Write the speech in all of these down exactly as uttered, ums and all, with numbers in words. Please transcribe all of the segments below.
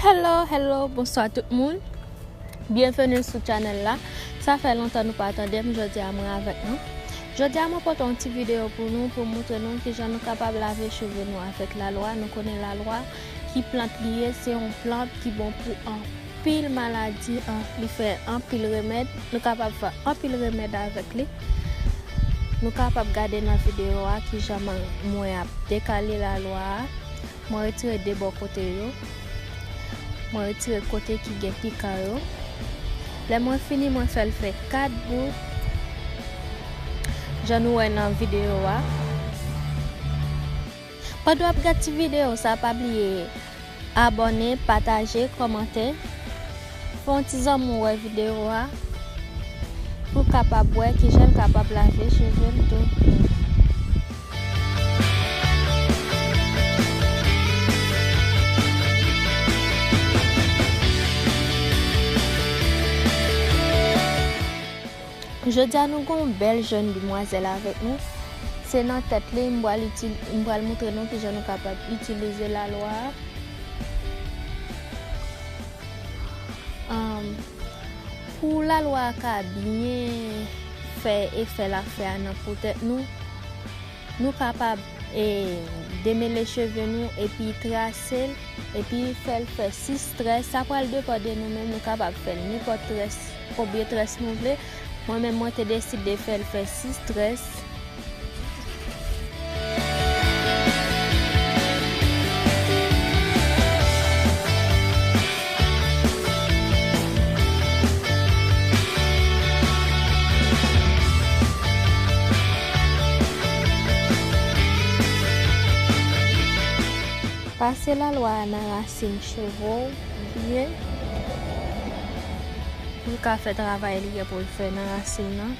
Hello, hello, bonswa tout moun. Byenveni sou chanèl la. Sa fè lontan nou pa tande m, jodi a mwen avèk nou. Jodi a mwen pote yon ti videyo pou nou, pou montre nou kijan nou kapab lave cheve nou avèk lalwa. Nou konnen lalwa, ki plant li ye, se yon plant ki bon pou anpil maladi, an, li fè anpil remèd. Nou kapab fè anpil remèd avèk li. Nou kapab gade nan videyo a kijan mwen, mwen ap dekale lalwa a. Mwen retire de bò kote yo. Mwen retire kote ki gen pikan yo. Lè mwen fini, mwen fè l fè kat bout. Jan nou wè nan videyo a. Pandan w ap gad ti videyo sa, pa bliye abòne, pataje, kòmante. Fè yon ti zanmi w wè videyo a pou w kapab wè kijan l kapab lave cheve l tou. Jodi a nou gen yon bèl jèn demwazèl avèk nou. Se nan tèt li m pral itil-, m pral montre nou kijan nou kapab itilize lalwa a. Anm, pou lalwa a ka byen fè efè l ap fè a nan po tèt nou, nou kapab, e, demele cheve nou epi trase l, epi fè l fè sis très. Sa pral depann de nou menm, nou kapab fè l nenpòt très, konbyen très nou vle. Mwen menm, mwen te deside fè l fè sis très. Pase lalwa a nan rasin cheve w byen pou l ka fè travay li gen pou l fè nan rasin nan.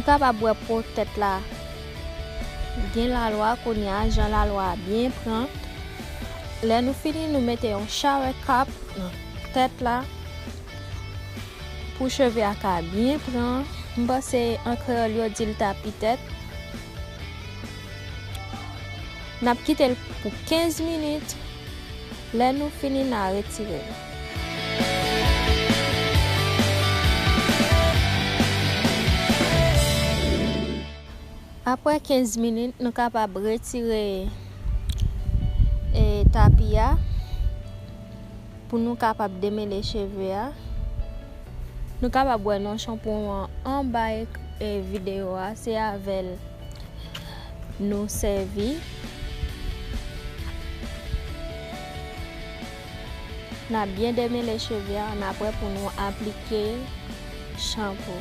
Nou kapab wè po tèt la gen lalwa kounye a, jan lalwa a byen pran. Lè nou fini, nou mete yon shower cap nan tèt la pou cheve a ka byen pran. M panse an kreyòl yo di l tapi tèt. N ap kite l pou kenz minit. Lè nou fini, n a retire l. Apre kenz minit, nou kapab retire, e, tapi a pou nou kapab demele cheve a. Nou kapab wè non chanpou an anba ek-, e, videyo a, se avè l nou sèvi. N a byen demele cheve a, n a prè pou nou aplike chanpou.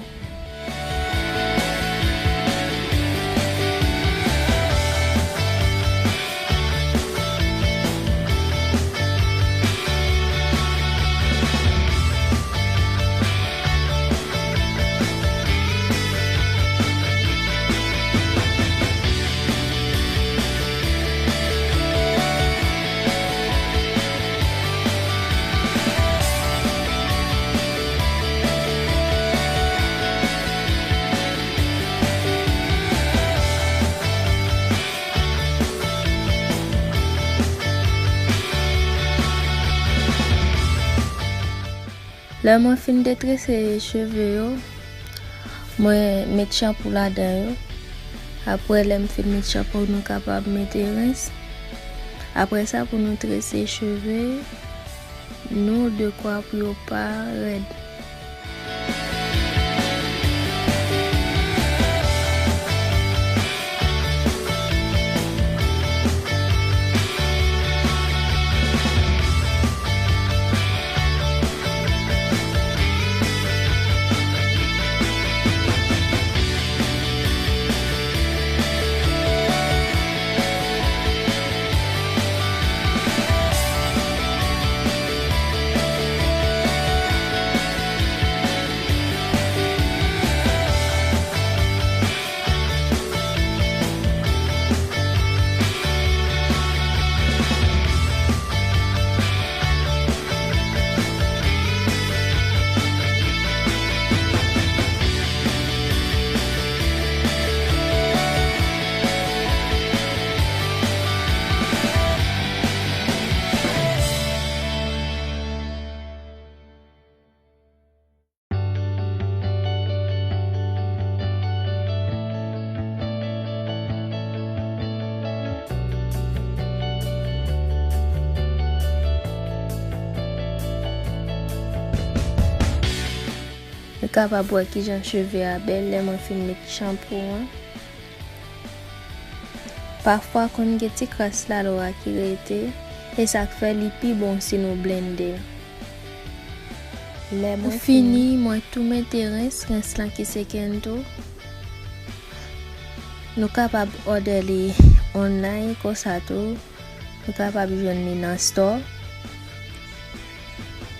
Lè mwen fin detrese cheve yo, mwen met chanpou ladan yo. Apre, lè m fin met chanpou, nou kapab mete rens. Apre sa, pou nou trese cheve nou, dekwa pou yo pa rèd. Nou kapab wè kijan cheve a bèl lè mwen fin met chanpou an. Pafwa, konn gen ti kras lalwa ki rete, e sa k fè li pi bon si nou blende l. Lè mwen fini, mwen tou mete rens, rens lan ki se Kento. Nou kapab òdè li online konsa tou. Nou kapab jwenn li nan store.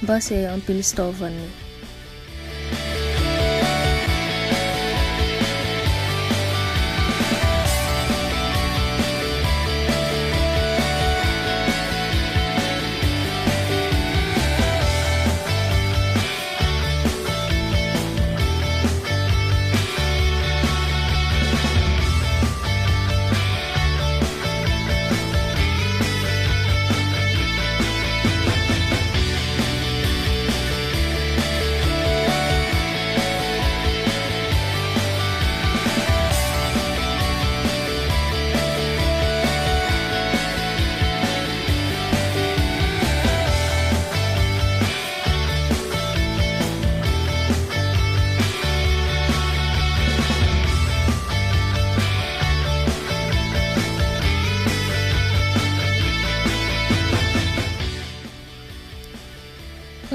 M panse anpil store vann li.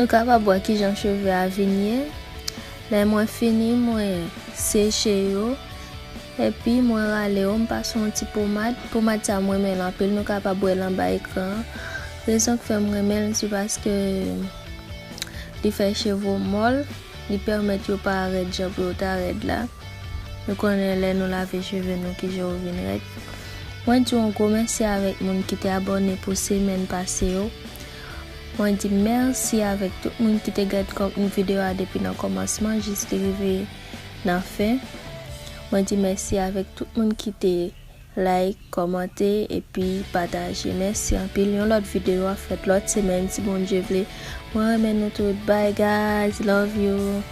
Nou kapab wè kijan cheve a vin ye. Lè mwen fini, mwen seche yo. Epi mwen rale yo, m pase yon ti pomad. Pomad sa mwen renmen l anpil, nou kapab wè l anba ekran an. Rezon k fè m renmen l, se paske li fè cheve w mòl, li pèmèt yo pa rèd jan pou yo ta rèd la. Nou konnen lè nou lave cheve nou kijan yo vin rèd. Mwen di yon gwo mèsi avèk moun ki te abòne pou semèn pase yo. Mwen di mèsi avèk tout moun ki te gad kòm-, videyo a depi nan kòmansman jis li rive nan fen. Mwen di mèsi avèk tout moun ki te like, kòmante, epi pataje. Mèsi anpil. Yon lòt videyo ap fèt lòt semèn, si Bondye vle. Mwen renmen nou tout. Bye, guys. Love you.